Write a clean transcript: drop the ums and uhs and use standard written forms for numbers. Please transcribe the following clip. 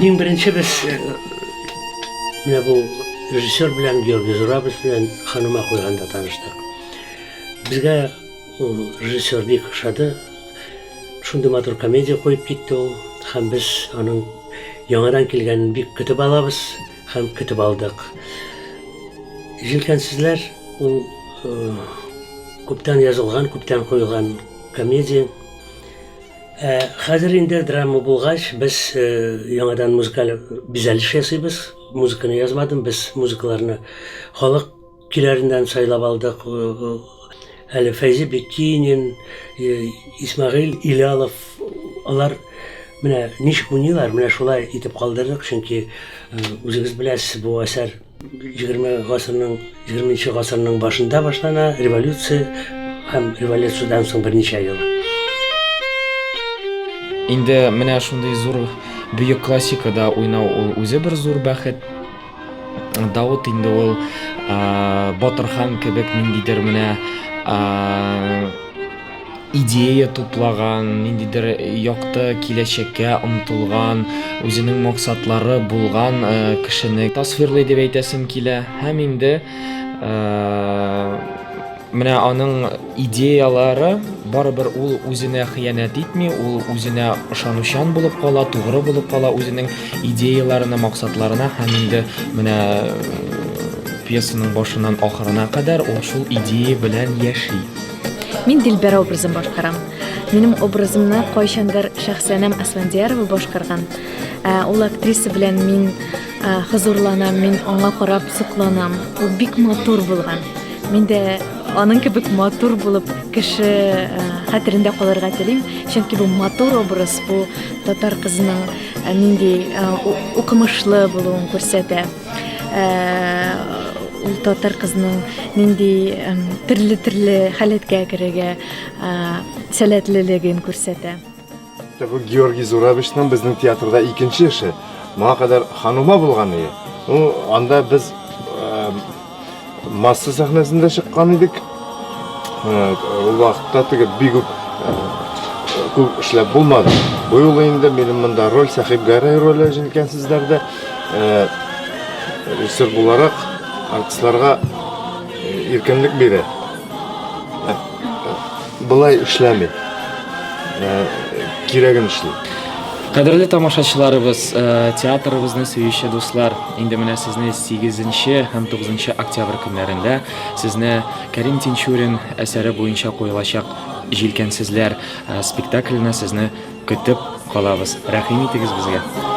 Иң беренче без менә бу режиссер белән Георгий Зурабович белән Ханума куйганда таныштык. Безгә ул режиссер бик ошады. Шундый матур комедия куеп китте ул. Һәм без аның яңадан килгәнен бик көтеп алабыз һәм көтеп алдык. Җилкәнсезләр ул күптән язылган, күптән куелган комедия. Ә хәзер инде драма булгач, без яңадан музыкаль бизәлеш ясыйбыз. Музыканы язмадым, без музыкаларны халык көйләреннән сайлап алдык. Әле Фәйзи Бекинин, Исмәгыйль Илялов, алар менә ничек уйныйлар, менә шулай итеп калдырдык, чөнки үзегез беләсез, бу әсәр 20 гасырның 20 гасырның башында башлана революция һәм революциядән соң берничә ел. Инде менә шундый зур бөек классикада уйнау ул үзе бер зур бәхет. Давыт инде ул Батырхан кебек ниндидер менә идея туплаган, ниндидер якты киләчәккә омтылган, үзенең максатлары булган э, кешене тасвирлый дип әйтәсем килә. Һәм инде э, менә аның идеялары барыбер ул үзенә хыянәт итми, ул үзенә ышанучан булып кала, тугры булып кала үзенең идеяларына, максатларына һәм инде менә э, пьесаның башыннан ахырына кадәр ул шул идея белән яши. Мин Дилбәр образын башкарам. Минем образымны кайчандыр Шәхсәнәм Асфандиярова башкарган. Ә, ул актриса белән мин ә, хозурланам, мин аңа карап сокланам. Ул бик матур булган. Мин дә аның кебек матур булып кеше ә, хәтерендә калырга телим, чөнки бу матур образ, бу татар кызының ә, нинди ә, укымышлы булуын күрсәтә. Ул татар кызының нинди төрле-төрле халәткә керергә сәләтлелеген күрсәтә. Бу Георгий Зурабовичның безнең театрда икенче эше. Моңа кадәр Ханума булган иде. Ну, анда без масса сәхнәсендә чыккан идек. Ул вакытта теге бик үк күп эшләп булмады. Бу юлы инде минем монда роль Сәхиб Гәрәй роле җилкәнсезләрдә. Режиссер буларак артистларга иркенлек бирә. Болай эшләми. Кирәген эшли. Кадерле тамашачыларыбыз, театрыбызны сөюче дуслар, инде менә сезне 8 һәм 9 октябрь көннәрендә сезне Кәрим Тинчурин әсәре буенча куелачак Җилкәнсезләр спектакленә сезне көтеп калабыз. Рәхим итегез безгә.